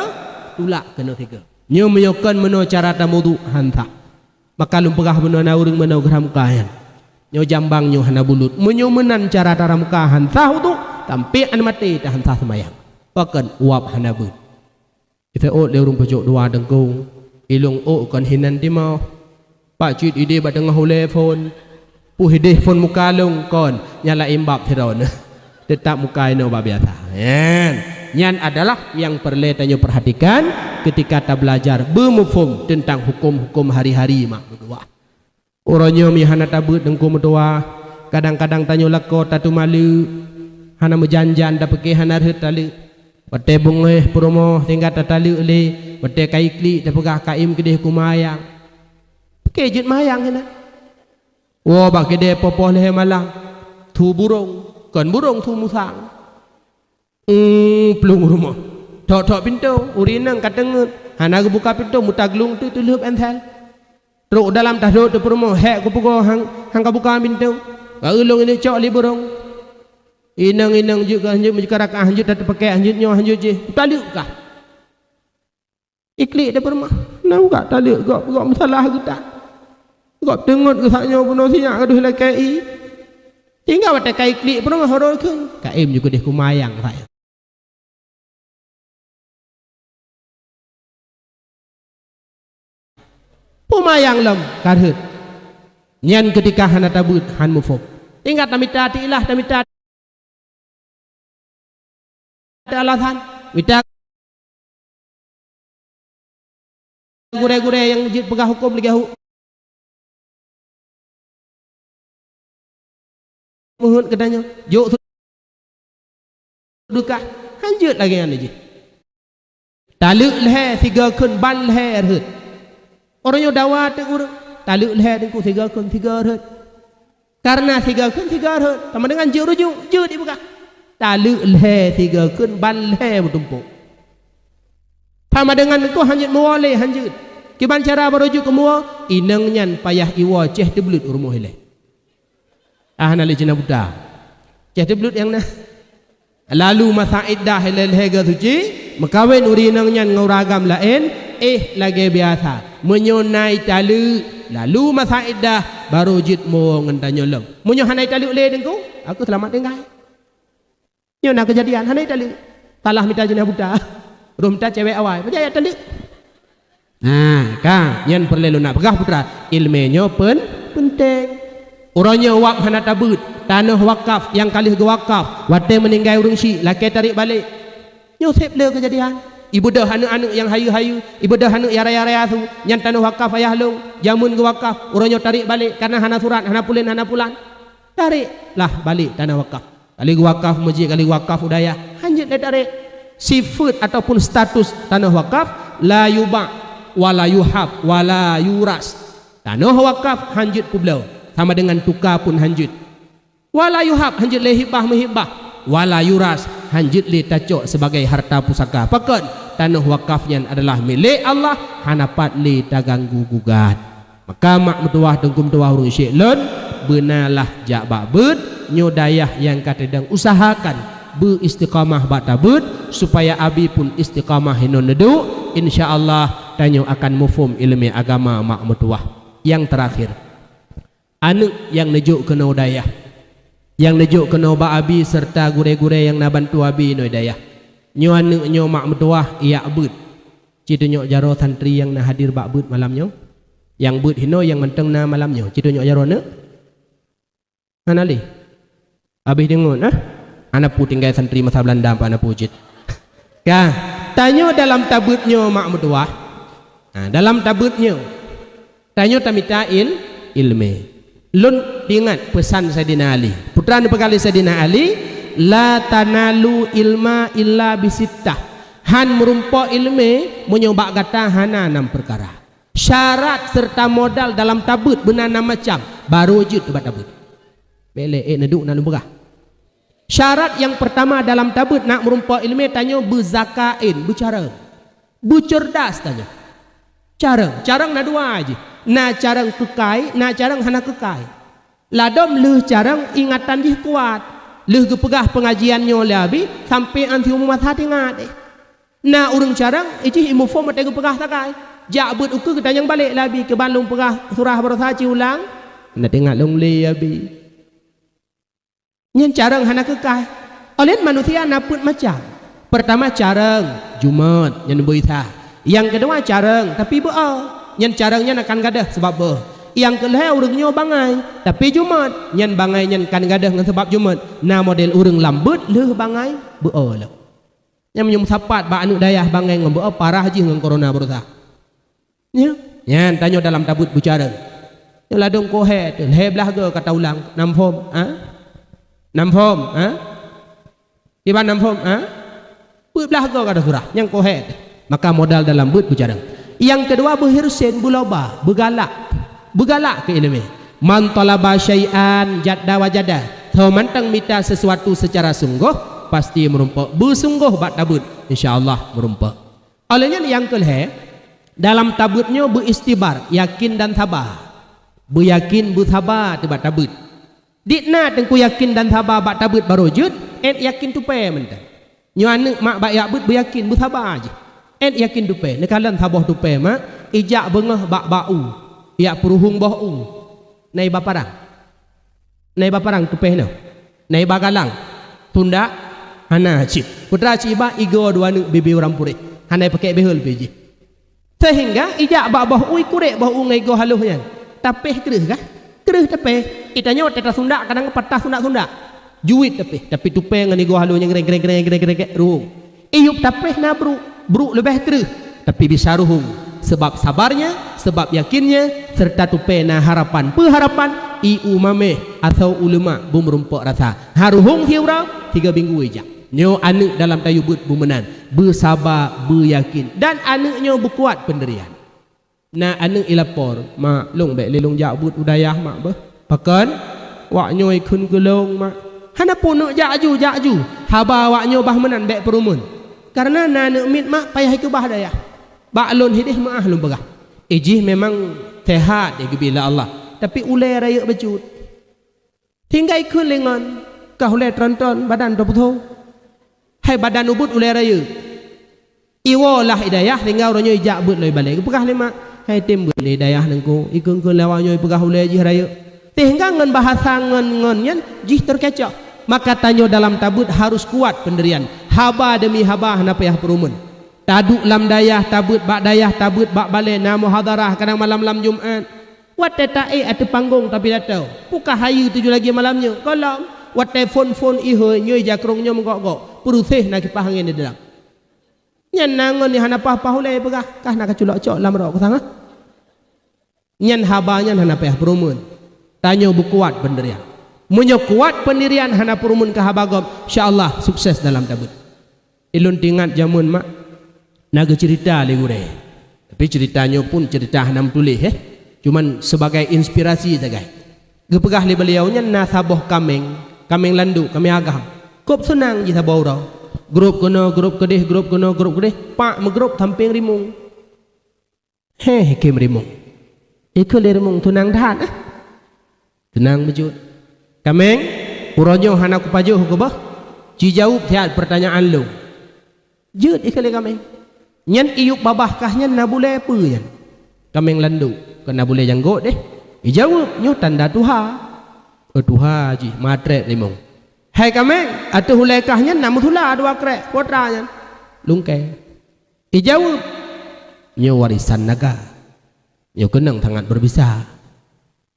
tulak keunoe sigoe. Nyoe meunyoe kon meunoe cara tamuduek han sah. Maka lôn peugah meunoe na ureuëng meunoe geurhah muka nyan. Nyoe jambang nyoe hana bulot. Meunyoe meunan cara tara muka han sah uduk, sampoe án maté tahan sah seumayang. Pakon? Uab hana beuet. Iseuôt lé ureuëng pucok dua Teungku, ilong ôk kon hinan timoh. Pak cit idéh bak teungoh ulée phon. Puih idéh phon muka lôn kon, nyan laén bab sidroe. Teutap muka inoe bak biasa. Nyan, nyan adalah nyang peureulée tanyoe peurhatikan keutika tablajar beumuphom teuntang huköm-huköm hari-hari mak meutuwah. Uroe nyoe meuhana tabeuet Teungku meutuwah, kadang-kadang tanyoe lakoe tateumaleuek, hana meujan-jan, tapiké hana rhot taleuek. Watée beungéh peurumoh sehingga tataleuek lé, watée ka iklik tapeugah kaém keudeh keu mayang. Piké jeuet mayang hana. Woe bak keudée poh-poh lhée malam, su burông, kon burông, su musang. Eung, plueng rumoh. Thok-thok pintoe, ureuëng inong ka teungeut. Hana geubuka pintoe, meuta glung teuk teulheueb ensel. Trok dalam tahlok teuk peurumoh, hék kupeugoe han, han ka buka pintoe. Ka ulôn ini cok lé burông. Inong-inong jeuet keu hanjeuet meuceuka rakaah, hanjeuet tateupakék, hanjeuet nyoe, hanjeuet jih. Taleuek kah? Iklik di peurumoh, na gak taleuek gob, gob meusalah geutan. Gob teungeut geusak nyoe bunoe sinyak gadôh ilakée ié. Tinggai watée ka iklik peurumoh rhot kheun, kaém ju keudeh keu mayang sajan. Peue mayang lom ka rhot. Nyan keutika hana tabeuet, han muphom. Tinggai tamita tilah, tamita alasan, mita gurée-gurée nyang jeuet peugah huköm lagée hu-, meuheuet geutanyoe, jok seudeukah, hanjeuet lagée nyan jih. Taleuek lhée sigoe kheun ban lhée rhot. Uroe nyoe dawa teuk ureuëng, taleuek lhée teungku sigoe kheun sigoe rhot. Kareuna sigoe kheun sigoe rhot, sama dengan jeuet rujuk, jeuet ipeugah. Taleuek lhée sigoe kheun ban lhée meutumpôk. Sama dengan teungku hanjeuet meuwoe lé hanjeuet. Kiban cara barô jeuet keu meuwoe, inong nyan payah iwoe céh teubleuet u rumoh ilée. Ah, hana lé cina buta. Céh teubleuet nyang na. Lalu masa iddah lhée-lhée goe suci, meukawen ureuëng inong nyan ngon ureuëng agam laén, éh lagée biasa. Meunyoe na italeuek, lalu masa iddah, barô jeuet meuwoe ngon tanyoe lom. Meunyoe hana italeuek lé teungku, aku seulamat tinggai. Nyoe na keujadian, hana italeuek. Salah mita jinah buta. Roh mita cewek awai, peue jak taleuek. Nah, ka, nyan peureulée lôn nak peugah putra, iéleumé nyoe pen-, peunteng. Uroe nyoe wab hana tabeuet, tanoh wakaf nyang ka lheueh geuwakaf, watée meuninggai ureuëng syik, lakée tarék balek. Nyoe seb le keujadian. Ibeudôh aneuëk-aneuëk nyang hayeue-hayeue, ibeudôh aneuëk nyang raya-raya su, nyan tanoh wakaf ayah lôn, jameun geuwakaf, uroe nyoe tarék balek, kareuna hana surat, hana pulen, hana pulan. Tarék lah balek tanoh wakaf. Ka lheueh geuwakaf meuseujid, ka lheueh geuwakaf u dayah, hanjeuet lé tarék. Sifeuet ataupun status tanoh wakaf, la yuba', wa la yuhab, wa la yuras. Tanoh wakaf hanjeuet peubloe, sama dengan tuka pun hanjeuet. Wa la yuhab, hanjeuet lé hibah meuhibah. Wa la yuras, hanjeuet lé tacok sibagai harta pusaka. Pakon? Tanoh wakaf nyan adalah milék Allah, hana pat lé taganggu gugat. Maka mak meutuwah teungku meutuwah ureuëng syek lôn, beunalah jak bak beuet, nyoe dayah nyang ka teudong usahakan beu istiqamah bak tabeuet, supaya abi pun istiqamah hinoe neuduek, insya Allah tanyoe akan muphom iéleumé agama mak meutuwah. Nyang teurakhir, aneuëk nyang neujok keunoe dayah, nyang neujok keunoe bak abi seureuta gurée-gurée nyang na bantu abi inoe dayah. Nyoe aneuëk nyoe mak meutuwah ijak beuet. Ci tunyok jaroe santri nyang na hadir bak beuet malam nyoe? Nyang beuet hinoe nyang mantong na malam nyoe, ci tunyok jaroe neuk? Hana lé? Habéh deungon, ah? Hana peue tinggai santri masa Beulanda, hana peue jeuet. Ka, tanyoe dalam tabeuet nyoe mak meutuwah. Ha, dalam tabeuet nyoe, tanyoe tamita il-, iéleumé. Lôn ingat peusan Saidina Ali. Putra neupeugah lé Saidina Ali, "La tanalu ilma illa bisittah." Han meurumpok iéleumé meunyoe bak gata hana nam peukara. Syarat seureuta modal dalam tabeuet beuna nam macam, barô jeuet bak tabeuet. Bék lé, ék neuduek na lôn peugah. Syarat nyang peurtama dalam tabeuet nak meurumpok iéleumé tanyoe beuzakaén, beucarông. Beuceurdas tanyoe. Carông, carông na dua jih. Na carông keukai, na carông hana keukai. Ladôm lheueh carông ingatan jih kuat. Lheueh geupeugah peungajian nyoe lé abi, sampoe án siumu masa teuingat éh. Na ureuëng carông, ijih imuphom watée geupeugah sagai. Jak beuet ukeue geutanyong balek lé abi keuban lôn peugah surah baroesa ci ulang. Na teuingat lôn lé abi. Nyan carông hana keukai. Olén manusia na peuet macam. Peurtama carông, jumôt, nyan beu Isa. Nyang keudua carông, tapi beu-o. Nyan carông nyan akan gadôh sabab beu-o. Nyang keulhée ureuëng nyoe bangai, tapi jumôt, nyan bangai nyan kan gadôh ngon sabab jumôt. Na model ureuëng lam beuet lheueh bangai beu-o lom. Nyang meunyoe meusapat bak aneuëk dayah bangai ngon beu-o parah jih ngon corona baroesa. Nyan, nyan tanyoe dalam tabeuet beucarông. Nyoe ladôm kohé teuh, lhée blaih goe ka taulang, nam phom, ha? Nam phom, ha? Kiban nam phom, ha? Peuet blaih goe ka teusurah, nyang kohé teuh. Maka modal dalam beuet beucarông. Nyang keudua beuhirsén, beuloba, beugalak. Beugalak keu iéleumé. Man talaba syai'an jadda wajada. Soe mantong mita sesuatu secara sunggoh, pasti meurumpok. Beusunggoh bak tabeuet, insya Allah meurumpok. Óh lheueh nyan nyang keulhée, dalam tabeuet nyoe beu istibar, yakin dan saba. Beuyakin, beusaba teuh bak tabeuet. Dit na teungku yakin dan saba bak tabeuet barô jeuet, ék yakin tupée mantong. Nyoe aneuëk mak bak jak beuet beuyakin, beusaba jih. Ék yakin tupée, neukalon saboh tupée mak, ijak beungoh bak, bak u, ijak peuruhueng boh u. Na iba parang. Na iba parang tupée nyoe. Na iba galang. Tundak hana cit. Putra cit iba igoe dua aneuëk bibi ureuëng puréh. Hana ipakék beuheuel pih jih. Seuhingga ijak bak boh u, ikurek boh u ngon igoe haloh nyan. Tapéh kreueh kah? Kreueh tapéh. Itanyoe teuka sundak kadang patah sundak-sundak. Juet tapéh, tapi tupée ngon igoe haloh nyan greng, greng, greng, greng, greng, greng, ruhueng. Iyup tapéh na brôk, brôk leubeh kreueh, tapi bisa ruhueng, sabab sabarnya, sabab yakinnya, serta tupée na harapan. Peue harapan? I umameh atawa ulama beumeurumpok rasa. Haruhueng siuroe, tiga minggu ijak. Nyoe aneuëk dalam tayue beuet beumeunan, beusaba, beuyakin, dan aneuëk nyoe beukuat peundirian. Na aneuëk ilapor, "Mak, lôn bék lé lôn jak beuet u dayah, Mak, beuh." "Pakon?" "Wak nyoe ikheun keu lôn, Mak." "Hana peue neuk jak aju, jak aju. Haba wak nyoe bah meunan bék peurumeuen. Kareuna na aneuëk miet, Mak, payah ikeubah dayah. Bak lôn hideh meuáh lôn peugah. Ijih memang seuhat igeubri lé Allah, tapi ulée rayeuk bacut." Tinggai kheun lé ngon, ka ulée tron-tron badan teupeutho. Hai badan ubit ulée rayeuk. Iwoe lah i dayah, tinggai uroe nyoe ijak beuet lom ibalée. Geupeugah lé mak, "Hai tem beuet lé dayah nengku, ikheun-kheun lé awak nyoe ipeugah ulée jih rayeuk." Sehingga ngon bahasa ngon-ngon nyan jih teukecoh. Maka tanyoe dalam tabeuet harus kuat peundirian. Haba deumi haba hana payah peurumeuen. Taduek lam dayah, tabeuet bak dayah, tabeuet bak balée, na muhadharah kadang malam lam Jumat. Watée taék ateueh panggong tapidato, peu ka hayeue tujoh lagée malam nyoe? Gohlom. Watée phon-phon ihôi nyoe jakrong nyoe meugok-gok, peuruséh na kipah angén di dalam. Nyan na ngon nyang hana paih-paih ulée peugah, kah na kaculok cok lam rok keusangat. Nyan haba nyan hana payah peurumeuen. Tanyoe beukuat peundirian. Meunyoe kuat peundirian hana peurumeuen keu haba gob, insya Allah sukses dalam tabeuet. Ilôn teuingat jameun mak na geuceurita lé gurée. Tapi ceurita nyoe pun ceurita hana meutuléh, eh. Cuman sebagai inspirasi sagai. Geupeugah lé beliau nyan na saboh kaméng, kaméng landok, kaméng agam. Kôb seunang jih saboh uroe. Grob keunoe, grob keudeh, grob keunoe, grob keudeh, pak meugrob sampéng rimueng. Heh, ikheun rimueng. Ikheun lé rimueng, "Teunang that, eh. Teunang beujeuet. Kaméng, uroe nyoe hana kupajoh keu boh. Ci jaweueb siat peurtanyaan lôn." Jeuet ikheun lé kaméng. Nyan iyup babah kah nyan na bulée peue nyan? Kaméng landok, kon na bulée janggok deh. Ijaweueb, "Nyoe tanda tuha." "Oh, tuha jih," matrét rimueng. "Hai kaméng, ateueh ulée kah nyan na meusula dua krék, peue atra nyan?" "Lungkée." Ijaweueb, "Nyoe warisan naga. Nyoe keunong sangat beubisa."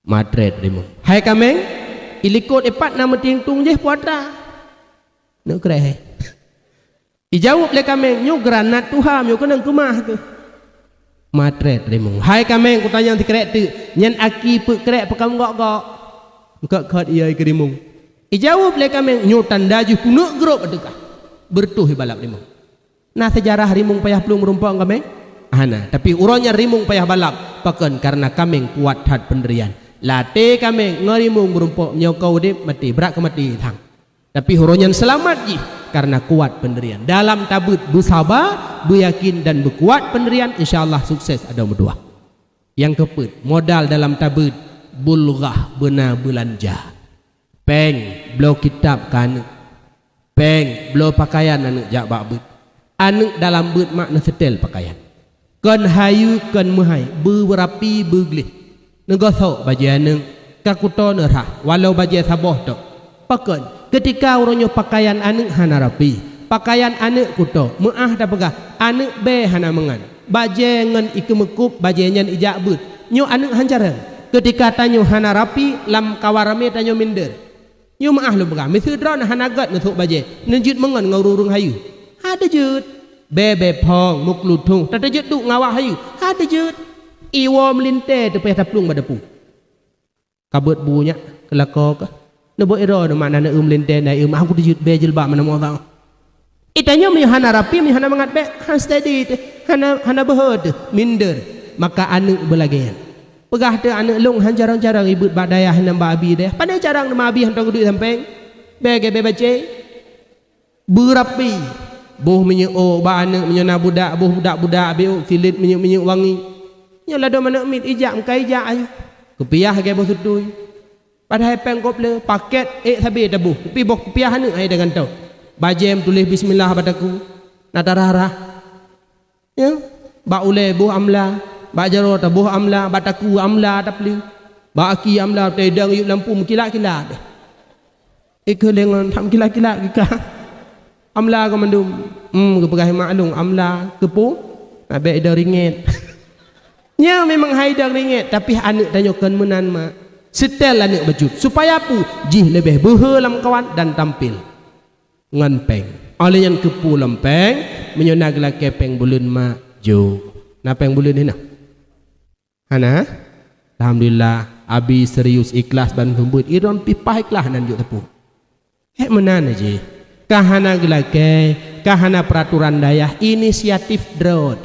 Matrét rimueng. "Hai kaméng, ilikot ipat na meutingtung jih peue atra?" "Neuk krék." Ijaweueb lé kaméng, "Nyoe granat tuha, nyoe keunong keumah keuh." Matrét rimueng. "Hai kaméng, kutanyong sikrék teuk, nyan aki peuet krék peue ka meugok-gok?" Meukot-kot ié keu rimueng. Ijaweueb lé kaméng, "Nyoe tanda jih kuneuk grob ateueh kah." Beureutoh ibalap rimueng. Na seujarah rimueng payah plueng meurumpok ngon kaméng? Hana, tapi uroe nyan rimueng payah balap. Pakon? Kareuna kaméng kuat that peundirian. Até kaméng ngon rimueng meurumpok, nyoe ka udeb maté, brat keu maté sang. Tapi uroe nyan seulamat jih kareuna kuat peundirian. Dalam tabeuet beusaba, beuyakin dan beukuat peundirian, insya Allah sukses adoe meutuah. Nyang keupeuet, modal dalam tabeuet, bulghah beuna beulanja. Péng, bloe kitab keu aneuëk. Péng, bloe pakaian aneuëk jak bak beuet. Aneuëk dalam beuet mak neuseutée pakaian. Kon hayeue, kon meuhai, beurapi, beugleh. Neugosok bajée aneuëk, ka kuto neurhah, walau bajée saboh tok. Pakon? Keutika uroe nyoe pakaian aneuëk hana rapi, pakaian aneuëk kuto, meuáh tapeugah, aneuëk bée hana meungan. Bajée ngon ikeumeukub bajée nyan ijak beuet. Nyoe aneuëk han carông. Keutika tanyoe hana rapi, lam kawan ramé tanyoe minder. Nyoe meuáh lôn peugah, miseue droeneuh hana gét neusôk bajée, neujeuet meungon ngon ureuëng-ureuëng hayeue. Hana jeuet. Bée-bée phong, meukluthong, tateujeuet duek ngon awak hayeue. Hana jeuet. Iwoe meulintée teupéh taplueng bak dapu. Ka beuet bu nyak, keu lakoe keuh. Neuboh iroe neumak na neueu meulintée na ieu, meuáh kuteujeuet bée jilbab mana meuoh. Itanyoe meunyoe hana rapi, meunyoe hana mangat bék, han steady teuh, hana, hana beuhe teuh, minder. Maka aneuëk beulagée nyan. Peugah teuh aneuëk lôn han carông-carông ibeuet bak dayah nyan bak abi dayah. Pane carông teuma abi hantom geuduek sampéng. Bék gée bék bacée. Beurapi. Boh minyeuk ôk bak aneuëk meunyoe na budak, boh budak-budak, abéh ôk silet minyeuk-minyeuk wangi. Nyoe ladôm aneuëk miet ijak meukai ijak ayah. Kupiah gée boh sutui. Padahai péng gob le, pakét ék sabe taboh, tapi boh kupiah aneuëk hai tagantoe. Bajée meutuléh bismillah bak takue, na tarah-rah. Ya, bak ulée boh amla, bak jaroe taboh amla, bak takue amla tapli, bak aki amla, teudong yup lampu meukilat-kilat. Ikeu lengon tham kilat-kilat geuka. Amla keu mandum. Hmm, geupeugah mak lôn, amla keupeue? Abéh idong ringét. Nyan memang hai idong ringét, tapi aneuëk tanyoe kon meunan mak. Seutée aneuëk bacut, supaya peue? Jih leubeh beuhe lam kawan dan tampil ngon péng. Óh lheueh nyan keupeue lom péng, meunyoe na geulakée péng buleuen mak, jok. Na péng buleuen hina? Hana? Alhamdulillah, abi serius ikhlas ban seumeubeuet, idong pih paih ikhlas nan jok teupeu. Hék meunan jih. Ka hana geulakée, ka hana peuraturan dayah, inisiatif droe.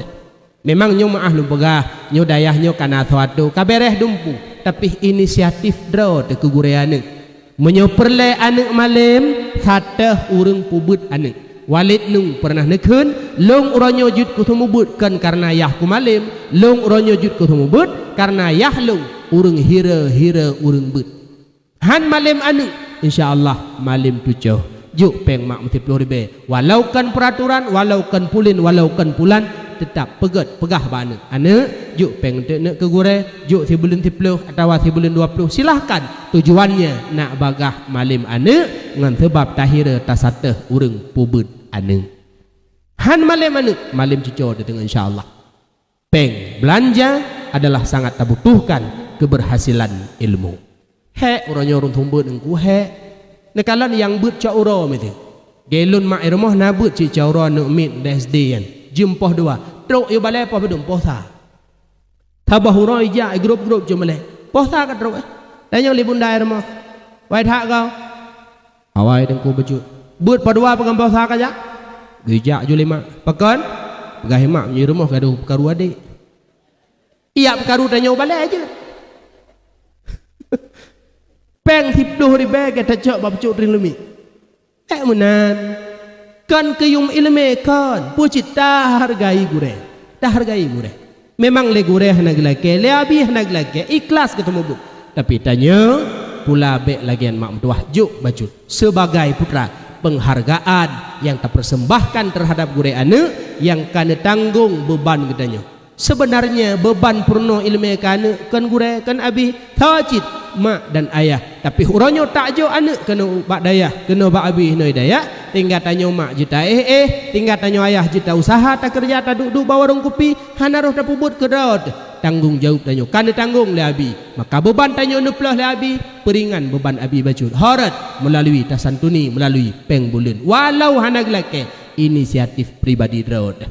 Memang nyoe meuáh lôn peugah, nyoe dayah nyoe ka na soe atoe, ka beureh dumpeue, tapi inisiatif droe teuh keu gurée aneuëk. Meunyoe peureulée aneuëk malém, satéh ureuëng peubeuet aneuëk. Walid Nung peureunah neukheun, "Lôn uroe nyoe jeuet keu seumeubeuet kon kareuna yah ku malém, lôn uroe nyoe jeuet keu seumeubeuet kareuna yah lôn ureuëng hira-hira ureuëng beuet." Hán malém aneuëk, insya Allah malém tucoh. Jok péng mak meusiploh ribée. Walau kon peuraturan, walau kon pulen, walau kon pulan, teutap peugét, peugah bak aneuëk, "Aneuëk, jok péng teuk neuk keu gurée, jok sibuleuen siploh atawa sibuleuen dua ploh, silahkan." Tujuannya nak bagah malém aneuëk ngon seubab tahira tasatéh ureuëng peubeuet aneuëk. Hán malém aneuëk, malém cuco teuh teungoh, insya Allah. Péng belanja adalah sangat tabutuhkan keberhasilan ilmu. Hék, uroe nyoe ureuëng seumeubeuet ngon ku hék. Neukalon nyang beuet cok uroe miseue. Geuh lôn mak i rumoh na beuet cit cok uroe aneuk miet di S D nyan. Jeuem poh dua. Trok yue balée poh padum? Poh sa. Saboh uroe ijak igrôp-grôp cok malée. Poh sa ka trok, eh. Tanyong lé bunda i rumoh. Wai that kau. Awai teungku beujeuet. Beuet poh dua peugah poh sa ka jak? Geujak ju lé mak. Pakon? Peugah i mak meunyoe i rumoh gadôh peukaru adék. Ijak peukaru tanyoe balée jeuet. Péng siploh ribée ka tacok bak pucôk teurimong leumiek. Ék meunan. Kon keu yuem iéleumé kon. Peue cit tahargai gurée. Tahargai gurée. Memang lé gurée hana geulakée, lé abi hana geulakée, ikhlas geuteumeubuet. Tapi tanyoe pula bék lagée mak meutuwah jok bacut. Sebagai putra, penghargaan nyang tapersembahkan terhadap gurée aneuëk nyang ka neutanggong beuban geutanyoe. Seubeunarnya beuban peurunoe iéleumé keu aneuëk kon gurée, kon abi, tho cit mak dan ayah. Tapi uroe nyoe tajok aneuëk keunoe bak dayah, keunoe bak abi hinoe dayah, tinggai tanyoe mak jeuet taéh-éh, tinggai tanyoe ayah jeuet ta-useuha, takeureuja, taduek-duek bak warong kupi, hana roh tapeubuet keu droe teuh. Tanggong jaweueb tanyoe ka neutanggong lé abi. Maka beuban tanyoe neuploh lé abi, peuringan beuban abi bacut. Horot meulalu tasantuni meulalu péng buleuen. Walau hana geulakée, inisiatif pribadi droe teuh.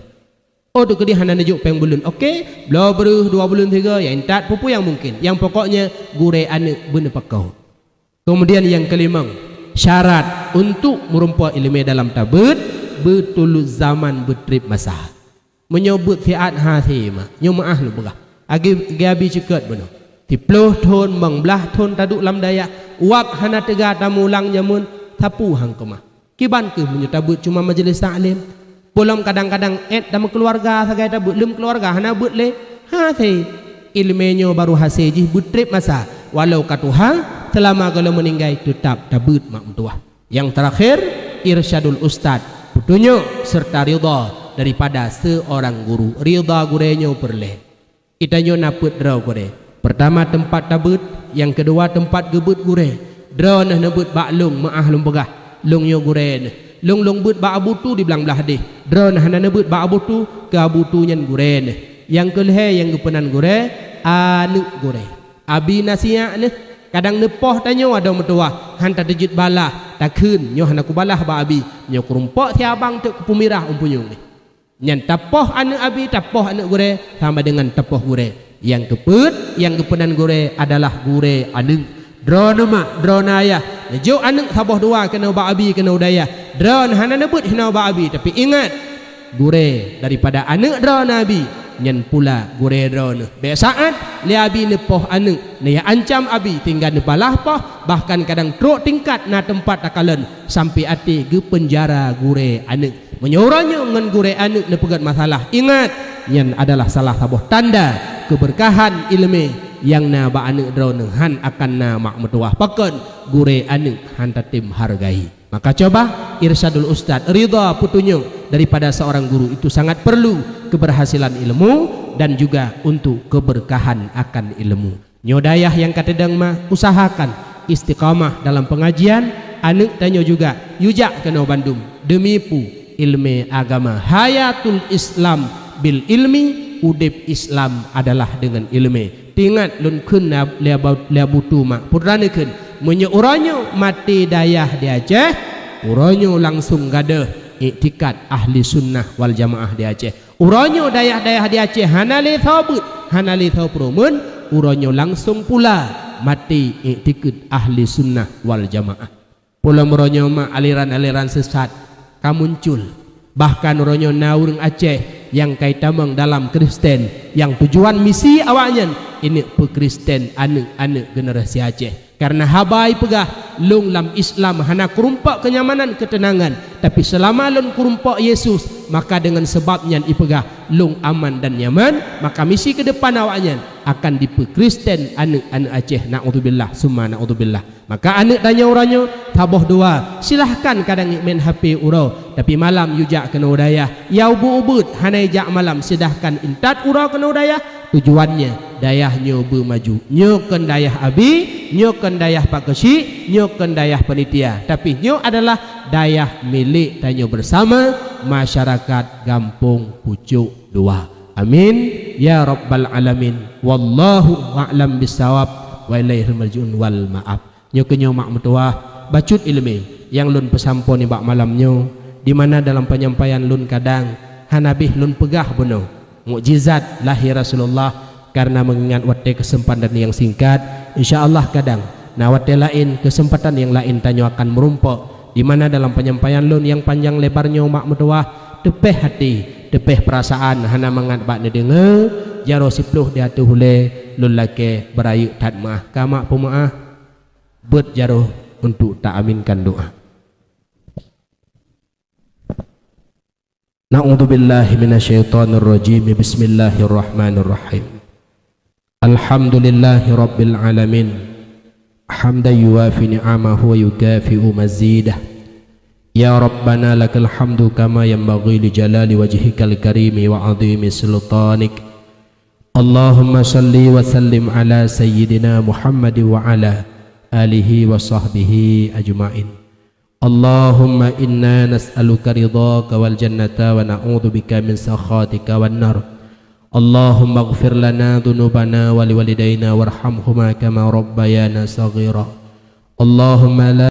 Oh, teukeudi hana neujok péng buleuen. Oke, bloe breueh dua buleuen sigoe, nyang intat peue-peue nyang mungken. Nyang pokoknya gurée aneuëk beuneupakoe. Kemudian nyang keulimong, syarat untuk meureumpok iéleumé dalam tabeuet, beutulus zaman beutreb masa. Meunyoe beuet siat hase mak, nyoe meuáh lôn peugah. Agi, agi abi ceukeut bunoe. Siploh thon, limong blaih thon taduek lam dayah, wab hana teuga tamulang jameun, sapeue han keumah. Kiban kheueh meunyoe tabeuet cuma majelis taklim. Peulom kadang-kadang ék tameukeuluwarga sagai tabeuet, lom keuluwarga hana beuet lé. Hase, iéleumé nyoe barô hase jih beutreb masa. Walau ka tuha, seulama gohlom meuninggai, teutab tabeuet mak meutuwah. Nyang teurakhir, irsyadul ustad, peutunyok serta ridha daripada seurang guru. Ridha gurée nyoe peureulée. Geutanyoe na peuet droe gurée. Peurtama teumpat tabeuet, nyang keudua teumpat geubeuet gurée. Droeneuh neubeuet bak lôn, meuáh lôn peugah, lôn nyoe gurée neuh. Lôn, lôn beuet bak Abu Tu di Blang Blahdeh. Droeneuh hana neubeuet bak Abu Tu, keu Abu Tu nyan gurée neuh. Nyang keulhée nyang geupeunan gurée, aneuëk gurée. Abi na siyak neuh, kadang neupoh tanyoe adoe meutuwah, han tateujeuet balaih, takheun, "Nyoe hana kubalah bak abi, nyoe kureumpok si abang teuk kupeumirah ôn punyueng." Nyan tapoh aneuëk abi, tapoh aneuëk gurée, sama deungon tapoh gurée. Nyang keupeuet, nyang geupeunan gurée adalah gurée aneuëk. Droeneuh mak, droeneuh ayah, neujok aneuëk saboh dua keunoe bak abi keunoe dayah. Droeneuh hana neubeuet hinoe bak abi, tapi ingat, gurée daripada aneuëk droeneuh abi, nyan pula gurée droeneuh. Bék saát lé abi neupoh aneuëk, neujak ancam abi, tinggai neubalah poh, bahkan kadang trok tingkat na teumpat takalon, sampai até geupeunjara gurée aneuëk. Meunyoe uroe nyoe ngon gurée aneuëk neupeugét masalah, ingat, nyan adalah salah saboh tanda keubeurkahan iéleumé nyang na bak aneuëk droeneuh, han akan na mak meutuwah. Pakon? Gurée aneuëk han tatem hargai. Maka coba irsyadul ustad, ridha, peutunyok daripada seorang guru itu sangat perlu keberhasilan ilmu dan juga untuk keberkahan akan ilmu. Nyoe dayah nyang ka teudong ma, usahakan istiqamah dalam pengajian, aneuëk tanyoe juga yue jak keunoe bandum. Deumi peue? Iéleumé agama. Hayatul Islam bil ilmi, udeb Islam adalah deungon iéleumé. Teuingat lôn kheun lé Abu, lé Abu Tu mak, peue droeneuh kheun, meunyoe uroe nyoe maté dayah di Aceh, uroe nyoe langsong gadôh iktikad Ahli Sunnah wal Jamaah di Aceh. Uroe nyoe dayah-dayah di Aceh hana lé tho beuet, hana lé tho peurumeuen, uroe nyoe langsong pula maté iktikad Ahli Sunnah wal Jamaah. Peulom uroe nyoe ma aliran-aliran sesat ka muncul. Bahkan uroe nyoe na ureuëng Aceh nyang ka itamong dalam Kristen, nyang tujuan misi awaknyan ineuk peukristen aneuëk-aneuëk generasi Aceh. Karena haba ipeugah, "Lôn lam Islam hana keurumpok keunyamanan keuteunangan, tapi seulama lôn keurumpok Yesus, maka deungon seubab nyan ipeugah lôn aman dan nyaman." Maka misi keudepan awaknyan akan dipeukristen aneuëk-aneuëk Aceh. Naudzubillah, summa naudzubillah. Maka aneuëk tanyoe uroe nyoe saboh dua, silahkan kadang imeun H P uroe, tapi malam yue jak keunoe dayah. Ya ubeuet-ubeuet hana ijak malam, silahkan intat uroe keunoe dayah. Tujuannya dayah nyoe beumaju. Nyoe kon dayah Abi, nyoe kon dayah Pak Keuchik, nyoe kon dayah panitia, tapi nyoe adalah dayah milék tanyoe bersama, masyarakat Gampông Pucok Dua. Amin ya rabbal alamin. Wallahu a'lam bissawab. Wa ilaihil marji'un wal ma'ab. Nyoe keunyoe mak meutuwah, bacut iéleumé nyang lôn peusampoe nibak malam nyoe, di mana dalam peunyampaian lôn kadang hana bih lôn peugah bunoe mukjizat lahé Rasulullah, karena meungingat watée keuseumpatan nyang singkat, insya Allah kadang na watée laén keuseumpatan nyang laén tanyoe akan meurumpok, di mana dalam peunyampaian lôn nyang panjang lebar nyoe mak meutuwah, teupéh hati, teupéh peurasaan hana mangat bak neudeungoe, jaroe siploh di ateueh ulée lôn lakée beurayeuk that meuáh. Ka mak peumeuáh? Beuet jaroe untuk ta aminkan doá. Na'udzubillahi minasyaitonirrajim. Bismillahirrahmanirrahim. Alhamdulillahi rabbil alamin. Hamdan yuwafi ni'amahu wa yukafi'u mazidah. Ya Rabbana lakal hamdu kama yanbaghi li jalali wajhikal karimi wa 'azimi sultanik. Allahumma salli wa sallim ala sayyidina Muhammad wa ala alihi wa sahbihi ajma'in. Allahumma inna nas'aluka ridhaka wal jannata wa na'udzubika min sakhatika wan nar. Allahumma ighfir lana dzunubana wa liwalidaina warhamhuma kama rabbayana shaghira. Allahumma la